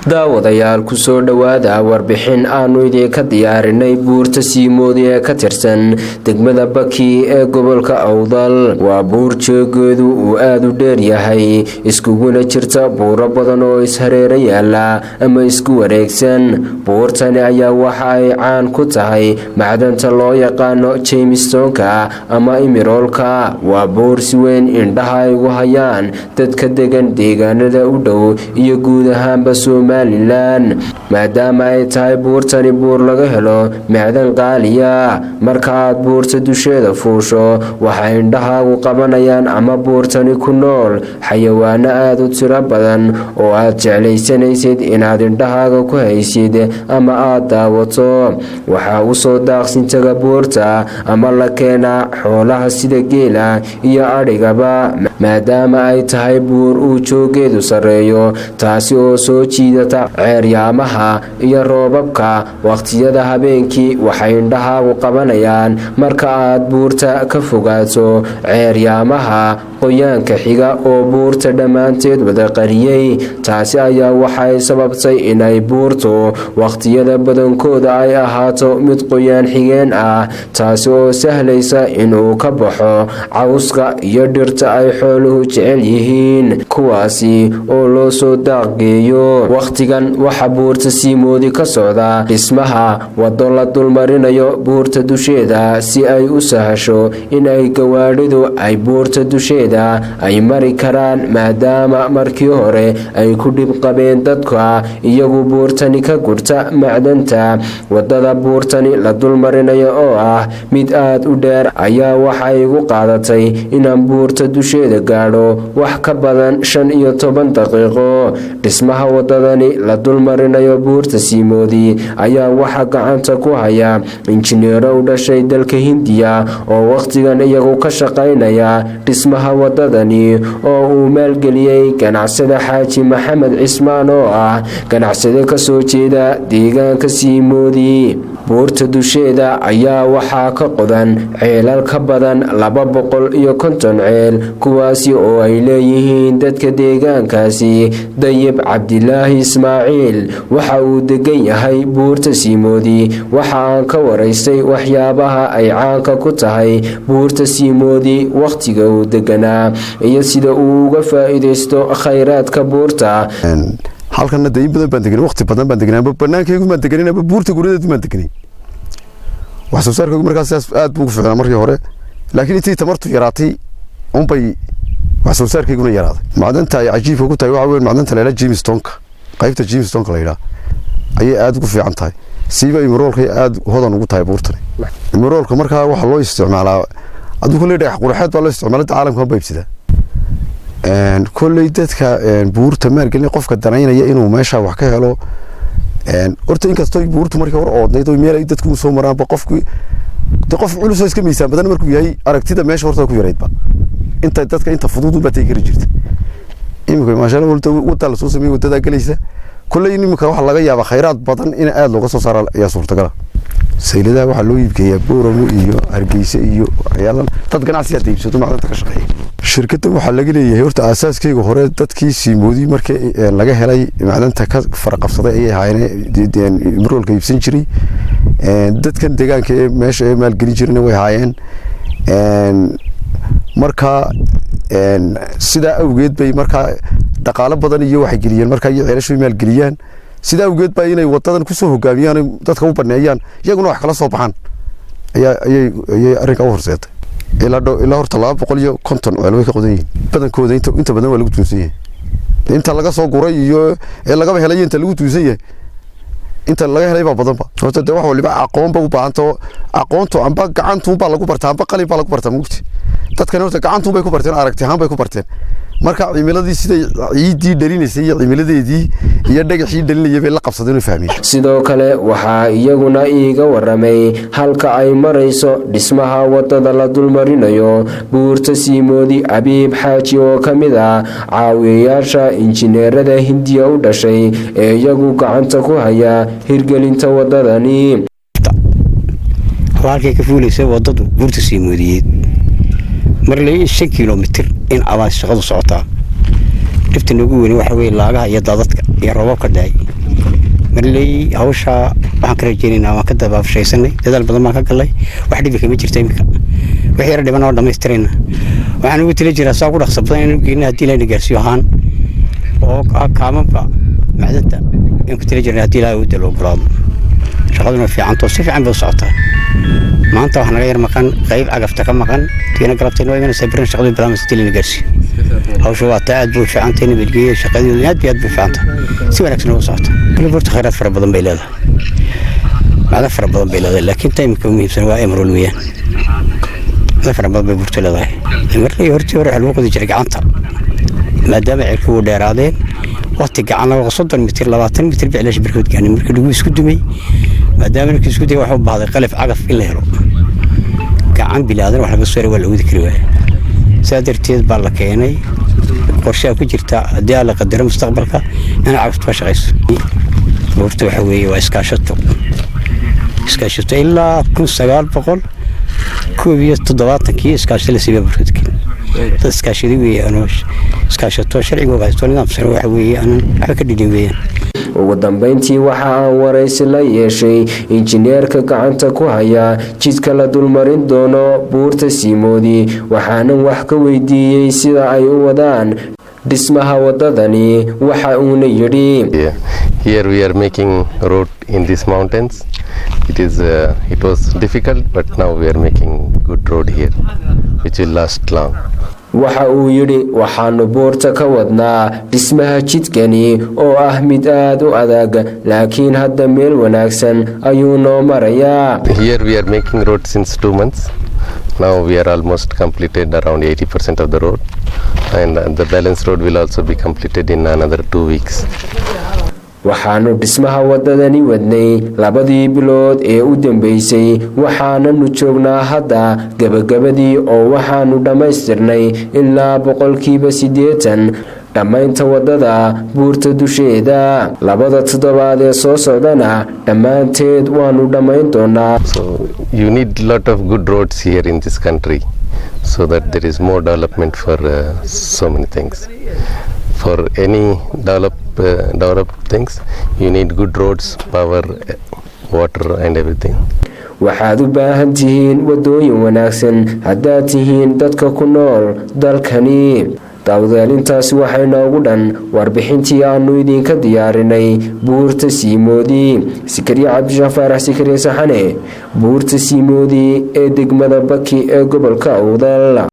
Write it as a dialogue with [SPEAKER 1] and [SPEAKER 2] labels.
[SPEAKER 1] Daawadayaal, kusoo dhowaada warbixin aanu idinka diyaarinay buurta Siimoodi ee ka tirsan degmada Baki ee gobolka Awdal. Waa buur joogeedu uu aada u dheer yahay, iskuguna jirta buuro badan oo ishareero yaala ama isku wareegsan. Buurtani ayaa waxa ay caan ku tahay macdanta loo yaqaano gemstoneka ama emeraldka. Waa buur si weyn indhaha ay ugu hayaan dadka degan deegaanada u dhow iyo guud ahaanba Somaliland, maadaama ay tahay buurtani buur laga helo macdan qaaliya. Marka aad buurta dusheeda fuusho, waxay indhahaagu qabanayaan ama buurtani ku nool xayawaano aada u tiro badan oo aad jeclaysanaysid inaad indhahaaga ku haysid ama aad daawato. Waxaa usoo daaqsin taga buurta ama la keenaa xoolaha sida geela iyo adhigaba, maadaama ay tahay buur uu joogeedu sarreeyo, taasi oo soo jiidata ceeryaamaha iyo roobabka. Waqtiyada habeenkii waxay indhahaagu qabanayaan, marka aad buurta ka fogaato, ceeryaamaha qoyaanka xiga oo buurta dhammaanteed wada qariyey. Taasi ayaa waxay sababtay inay buurtu waqtiyada badankooda ay ahaato mid qoyaan xigeen ah, taasi oo sahlaysa inuu ka baxo cawska iyo dhirta ay xooluhu jecel yihiin, kuwaasi oo loo soo daaqgeeyo. Wakhtigan waxa buurta Siimoodi ka socda dhismaha wado la dulmarinayo buurta dusheeda, si ay u sahasho in ay gawaadhidu ay buurta dusheeda ay mari karaan, maadaama markii hore ay ku dhib qabeen dadka iyagu buurtani ka gurta macdanta. Wadada buurtani la dulmarinayo oo ah mid aada u dheer ayaa waxay igu qaadatay inaan buurta dusheeda gaadho wax ka badan 15 daqiiqo. Dhismaha wadadani la dulmarinayo buurta Siimoodi ayaa waxaa gacanta ku haya injineero u dhashay dalka Hindiya oo wakhtigan iyagu ka shaqaynaya dhismaha wadadani, oo uu maalgeliyey ganacsade Xaaji Maxamed Cismaan oo ah ganacsade kasoo jeeda deegaanka Siimoodi. Buurta dusheeda ayaa waxaa ka qodan ceelal ka badan 250 ceel, kuwaasi oo ay leeyihiin dadka deegaankaasi. Dayib Cabdilaahi Ismaaciil waxa uu degan yahay buurta Siimoodi. Waxa aan ka waraystay waxyaabaha ay caanka ku tahay buurta Siimoodi, wakhtiga uu deganaa iyo sida uu uga faa-iideysto khayraadka buurta.
[SPEAKER 2] Halkana de in badan baan deganay, waqti badan baan deganay, amba banaankaygu baan deganay, amba buurta guryadeedu baan deganay. Wax soo saarkaygu markaas sidaas aad buu ugu fiicnaa markii hore, laakiin intii tamartu yaraatay unbay wax soo saarkayguna yaraaday. Macdanta ay cajiibka ku tahay waxa weyn macdanta la yidhaha gemstoneka. Qaybta gemstoneka la yidhaha ayay aad ugu fiican tahay, siiba emeraldkay aad hodan ugu tahay buurtani. Emeraldka markaa waxaa loo isticmaalaa aduu kolley dhagax quraxeed baa loo isticmaala, caalamka ba iibsadaa. Kolley dadka buurta maalgelin, qofka danaynaya inuu meesha wax ka helo horta, inkastoo buurtu markii hore oodnayd oo meel ay dadku soo maraanba, qofku de qof culus oo iska miisaan badan markuu yahay, aragtida meesha horta ku yaraydba, inta dadka inta fudud unbaa tegi kari jirta. Iminka, maasha Allah, wadaa lasoo sameeyey, wadadaa gelaysa. Kolley iminka waxaa laga yaabaa khayraad badan in aada looga soo saara ayaa suurtagala. Sayladaha waxaa loo iibgeeyaa Booramo iyo Hargeysa iyo waxyaalan, dad ganacsiga hadda iibsato macdanta ka shaqeeya. Shirkaddan waxaa laga leeyahay horta aasaaskeyga hore dadkii Siimoodi markii laga helay macdanta ka faraqabsaday ayay ahaayeen, emeraldka iibsan jiray. Dadkan deegaanka ee meesha ee maalgelin jirana way ahaayeen. Marka sidaa awgeed bay markaa dhaqaalo badan iyo waxay geliyeen markaa iyo ceelashu maalgeliyaan. Sidaa awgeed baa inay wadadan kusoo hogaamiyaan, dadka u baneeyaan, iyaguna wax kala soo baxaan ayaa ayay arrinka u horseetay. Ilaa horta 250 ceel way ka qodan yihiin badankooda. Inta badan waa lagu tuunsan yahay inta laga soo guray iyo ee lagaba helay. Inta lagu tuunsan yahay, inta laga helay baa badanba. Horta dee wax waliba aqoon ba u baahantao, aqoontu amba gacantuunbaa lagu bartaa amba qalin baa lagu bartaa. Mugti dadkan horta gacantuun bay ku barteen, aragti ahaan bay ku barteen. Marka cimiladii siday ciiddii dhalinaysay iyo cimiladeedii iyo dhagaxii dhalinayay bay la qabsadeen oo fahmeen.
[SPEAKER 1] Sidoo kale waxaa iyaguna iiga waramay halka ay marayso dhismaha wadada la dulmarinayo buurta Siimoodi Abiib Xaaji oo ka mid ah caawiyayaasha injineerada Hindiya u dhashay ee iyagu gacanta ku haya hirgelinta wadadani.
[SPEAKER 3] Halkay ka fuulaysa wadadu buurta Siimoodiyeed marley 5 kilomitir in abaas shaqadu socotaa. Dhibta noogu weyne waxa weye laagaha iyo daadadka iyo roobabka dhacay. Marley hawshaa waxaan ka rajeynaynaa, waan ka dabaabshaysanay, dadaal badan baan ka galnay. Wax dhibi kama jirta iminka. Wax yara dhiban oo dhammaystirayna. Waxaan ugu tali jiraa saa ugu dhaqso badan inaan geyna, haddii Ilahay na gaarsiiyo, ahaan oo kaamamka macdanta in ku tali jirna, haddii Ilahay uu dalo ogolaado. Shaqaduna fiicantoo si fiican bay u socotaa. Maanta waxaa naga yar maqan qayb cagafta ka maqan, tiina galabtayna waa imanaysaa. Birina shaqadu bilaamaysa haddii lana gaarsiiyo. Hawsha waa taa, aad buu fiicantay. Nabadgeeya shaqadeedu aad iyo aad bay fiicantay, si wanaagsan ugu socota. Buurta khayraad fara badan bay leedahay, macdan fara badan bay leedahay, laakiin ta imika muhiimsan waa emerald weeyaan. Macdan fara badan bay buurtu leedahay. Markii hortii hore waxaa lagu qodi jiray gacanta, maadaama cirka wuu dheeraadeen waqti gacan laga 30 mitir, 20 mitir biclash barkood gaanay. Markii lagu isku dumay, maadaama markii isku dayay, waxa u baahday qalab cagaf in la helo. Gacan bilaadan wax laga soo waa la wadi kari waaya. Saa darteed baa la keenay qorshaha ku jirta, haddii alla qadaro mustaqbalka, inay cagaftu ka shaqayso buurta. Waxa weeye waa iskaashato, iskaashato ilaa 1971-kii iskaashato la siibaa buurtadkin. Dad iskaashaday weeye, anoo iskaashato sharcigooga haysto, nidaamsan waxa weeye aanan waxba ka dhidhin weeyaan.
[SPEAKER 1] Ugu dambeyntii waxa aan waraysi la yeeshay injineerka gacanta ku haya jidka la dulmarin doono buurta Siimoodi, waxaanan wax ka weydiiyey sida ay u wadaan dhismaha wadadani. Waxa uuna yidhi:
[SPEAKER 4] Here we are making road in these mountains. It was difficult, but now we are making good road here, which will last long.
[SPEAKER 1] Waxa uu yidhi: "Waxaanu buurta ka wadnaa dhismaha jidkani oo ah mid aad u adag, laakiin hadda meel wanaagsan ayuu noo marayaa."
[SPEAKER 4] Here we are making road since 2 months. Now we are almost completed around 80% of the road, and the balance road will also be completed in another 2 weeks.
[SPEAKER 1] "Waxaanu dhismaha wadadani wadnay 2-dii bilood ee u dambeysay, waxaananu joognaa hadda gebagabadii, oo waxaanu dhammaystirnay ilaa 80% dhammaynta wadada buurta dusheeda. 2-da toddobaad ee soo socdana dhammaanteed waanu dhammayn doonaa."
[SPEAKER 4] So you need lot of good roads here in this country, so that there is more development for so many things. For any developed things, you need good roads, power, water, and everything.
[SPEAKER 1] "Waxaad u baahan tihiin wadooyin wanaagsan haddaad tihiin dadka ku nool dalkani." Daawadayaal, intaasi waxay noogu dhan warbixintii aanu idinka diyaarinay buurta Siimoodi. Sikariye Cabdishaah Faarax, Sikariye Saxane, buurta Siimoodi ee degmada Baki ee gobolka Awdal.